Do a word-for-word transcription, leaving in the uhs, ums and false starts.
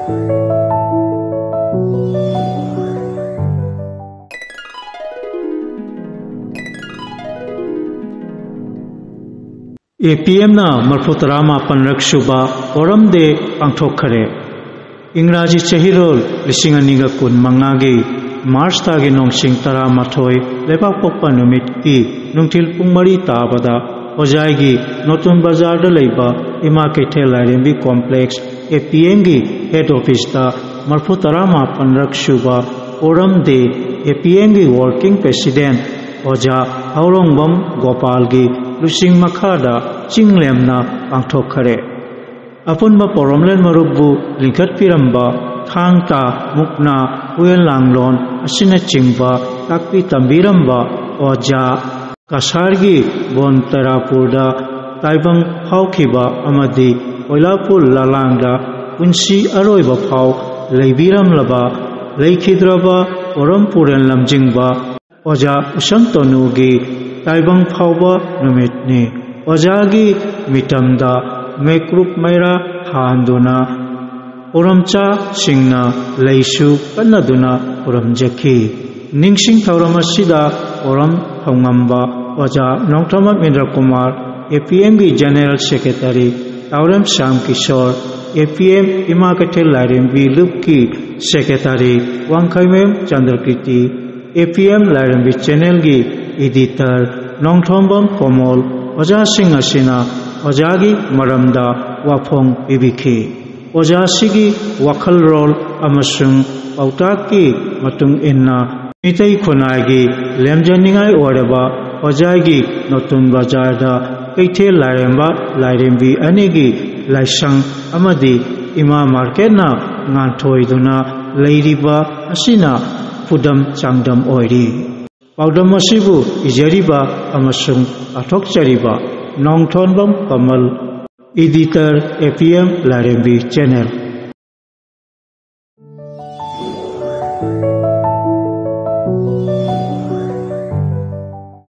ꯑꯦ ꯄꯤ ꯑꯦꯝꯅ ꯃꯔꯐꯨ ꯇꯔꯥ ꯃꯥꯄꯟꯔꯛ ꯁꯨꯕ ꯐꯣꯔꯝ ꯗꯦ ꯄꯥꯡꯊꯣꯛꯈꯔꯦ꯫ ꯏꯪꯒ꯭ꯔꯥꯖꯤ ꯆꯍꯤꯔꯣꯜ ꯂꯤꯁꯤꯡ ꯑꯅꯤꯒ ꯀꯨꯟ ꯃꯉꯥꯒꯤ ꯃꯥꯔꯆ ꯊꯥꯒꯤ ꯅꯣꯡꯁꯤꯡ ꯇꯔꯥꯃꯥꯊꯣꯏ ꯂꯩꯕꯥꯛꯄꯣꯛꯄ ꯅꯨꯃꯤꯠꯀꯤ ꯅꯨꯡꯊꯤꯜ ꯄꯨꯡ ꯃꯔꯤ ꯇꯥꯕꯗ ꯍꯣꯖꯥꯏꯒꯤ ꯅꯣꯇꯨꯟ ꯕꯖꯥꯔꯗ ꯂꯩꯕ ꯏꯃꯥ ꯀꯩꯊꯦꯜ ꯂꯥꯏꯔꯦꯝꯕꯤ ꯀꯣꯝꯄ꯭ꯂꯦꯛꯁ, ꯑꯦ ꯄꯤ ꯑꯦꯝꯒꯤ ꯍꯦꯗ ꯑꯣꯐꯤꯁꯇ ꯃꯔꯐꯨ ꯇꯔꯥ ꯃꯥꯄꯟꯔꯛ ꯁꯨꯕ ꯐꯣꯔꯝ ꯗꯦ, ꯑꯦ ꯄꯤ ꯑꯦꯝꯒꯤ ꯋꯥꯔꯀꯤꯡ ꯄ꯭ꯔꯦꯁꯤꯗꯦꯟꯠ ꯑꯣꯖꯥ ꯍꯥꯎꯔꯣꯡꯕꯝ ꯒꯣꯄꯥꯜꯒꯤ ꯂꯨꯆꯤꯡ ꯃꯈꯥꯗ ꯆꯤꯡ ꯂꯦꯝꯅ ꯄꯥꯡꯊꯣꯛꯈꯔꯦ꯫ ꯑꯄꯨꯟꯕ ꯄꯣꯔꯣꯝꯂꯦꯟ ꯃꯔꯨꯞꯄꯨ ꯂꯤꯡꯈꯠꯄꯤꯔꯝꯕ ꯊꯥꯡ ꯇꯥ, ꯃꯨꯛꯅꯥ, ꯍꯨꯌꯦꯟ ꯂꯥꯡꯂꯣꯟ ꯑꯁꯤꯅꯆꯤꯡꯕ ꯇꯥꯛꯄꯤ ꯇꯝꯕꯤꯔꯝꯕ ꯑꯣꯖꯥ ꯀꯁꯥꯔꯒꯤ ꯕꯣꯟ ꯇꯔꯥꯄꯨꯔꯗ ꯇꯥꯏꯕꯪ ꯐꯥꯎꯈꯤꯕ ꯑꯃꯗꯤ ꯀꯣꯏꯂꯥꯄꯨꯔ ꯂꯂꯥꯡꯗ ꯄꯨꯟꯁꯤ ꯑꯔꯣꯏꯕ ꯐꯥꯎ ꯂꯩꯕꯤꯔꯝꯂꯕ ꯂꯩꯈꯤꯗ꯭ꯔꯕ ꯄꯣꯔꯝ ꯄꯨꯔꯦꯟ ꯂꯝꯖꯤꯡꯕ ꯑꯣꯖꯥ ꯎꯁꯝ ꯇꯣꯅꯨꯒꯤ ꯇꯥꯏꯕꯪ ꯐꯥꯎꯕ ꯅꯨꯃꯤꯠꯅꯤ꯫ ꯑꯣꯖꯥꯒꯤ ꯃꯤꯇꯝꯗ ꯃꯩꯀ꯭ꯔꯨꯞ ꯃꯩꯔꯥ ꯊꯥꯟꯗꯨꯅ ꯄꯣꯔꯝꯆꯥꯁꯤꯡꯅ ꯂꯩꯁꯨ ꯀꯠꯅꯗꯨꯅ ꯈꯨꯔꯨꯝꯖꯈꯤ꯫ ꯅꯤꯡꯁꯤꯡ ꯊꯧꯔꯝ ꯑꯁꯤꯗ ꯄꯣꯔꯝ ꯊꯧꯉꯝꯕ ꯑꯣꯖꯥ ꯅꯣꯡꯊꯣꯝꯕꯝ ꯏꯟꯗ꯭ꯔ ꯀꯨꯃꯥꯔ, ꯑꯦ ꯄꯤ ꯑꯦꯝꯒꯤ ꯖꯦꯅꯦꯔꯦꯜ ꯁꯦꯀ꯭ꯔꯦꯇꯔꯤ ꯇꯥꯎꯔꯦꯝ ꯁ꯭ꯌꯥꯝ ꯀꯤꯁꯣꯔ, ꯑꯦ ꯄꯤ ꯑꯦꯝ ꯏꯃꯥ ꯀꯩꯊꯦꯜ ꯂꯥꯏꯔꯦꯝꯕꯤ ꯂꯨꯞꯀꯤ ꯁꯦꯀ꯭ꯔꯦꯇꯔꯤ ꯋꯥꯡꯈꯩꯃꯌꯨꯝ ꯆꯟꯗ꯭ꯔꯀꯤꯔꯇꯤ, ꯑꯦ ꯄꯤ ꯑꯦꯝ ꯂꯥꯏꯔꯦꯝꯕꯤ ꯆꯦꯅꯦꯜꯒꯤ ꯏꯗꯤꯇꯔ ꯅꯣꯡꯊꯣꯝꯕꯝ ꯀꯣꯃꯣꯜ, ꯑꯣꯖꯥꯁꯤꯡ ꯑꯁꯤꯅ ꯑꯣꯖꯥꯒꯤ ꯃꯔꯝꯗ ꯋꯥꯐꯣꯡ ꯄꯤꯕꯤꯈꯤ꯫ ꯑꯣꯖꯥꯁꯤꯒꯤ ꯋꯥꯈꯜꯂꯣꯟ ꯑꯃꯁꯨꯡ ꯄꯥꯎꯇꯥꯛꯀꯤ ꯃꯇꯨꯡ ꯏꯟꯅ ꯃꯤꯇꯩ ꯈꯨꯟꯅꯥꯏꯒꯤ ꯂꯦꯝꯖꯅꯤꯡꯉꯥꯏ ꯑꯣꯏꯔꯕ ꯍꯣꯖꯥꯏꯒꯤ ꯅꯣꯇꯨꯟ ꯕꯖꯥꯔꯗ ꯀꯩꯊꯦꯜ ꯂꯥꯏꯔꯦꯝꯕ ꯂꯥꯏꯔꯦꯝꯕꯤ ꯑꯅꯤꯒꯤ ꯂꯥꯏꯁꯪ ꯑꯃꯗꯤ ꯏꯃꯥ ꯃꯥꯔꯀꯦꯠꯅ ꯉꯥꯟꯊꯣꯏꯗꯨꯅ ꯂꯩꯔꯤꯕ ꯑꯁꯤꯅ ꯈꯨꯗꯝ ꯆꯥꯡꯗꯝ ꯑꯣꯏꯔꯤ꯫ ꯄꯥꯎꯗꯝ ꯑꯁꯤꯕꯨ ꯏꯖꯔꯤꯕ ꯑꯃꯁꯨꯡ ꯄꯥꯊꯣꯛꯆꯔꯤꯕ ꯅꯣꯡꯊꯣꯟꯕꯝ ꯀꯃꯜ, ꯏꯗꯤꯇꯔ, ꯑꯦ ꯄꯤ ꯑꯦꯝ ꯂꯥꯏꯔꯦꯝꯕꯤ ꯆꯦꯅꯦꯜ꯫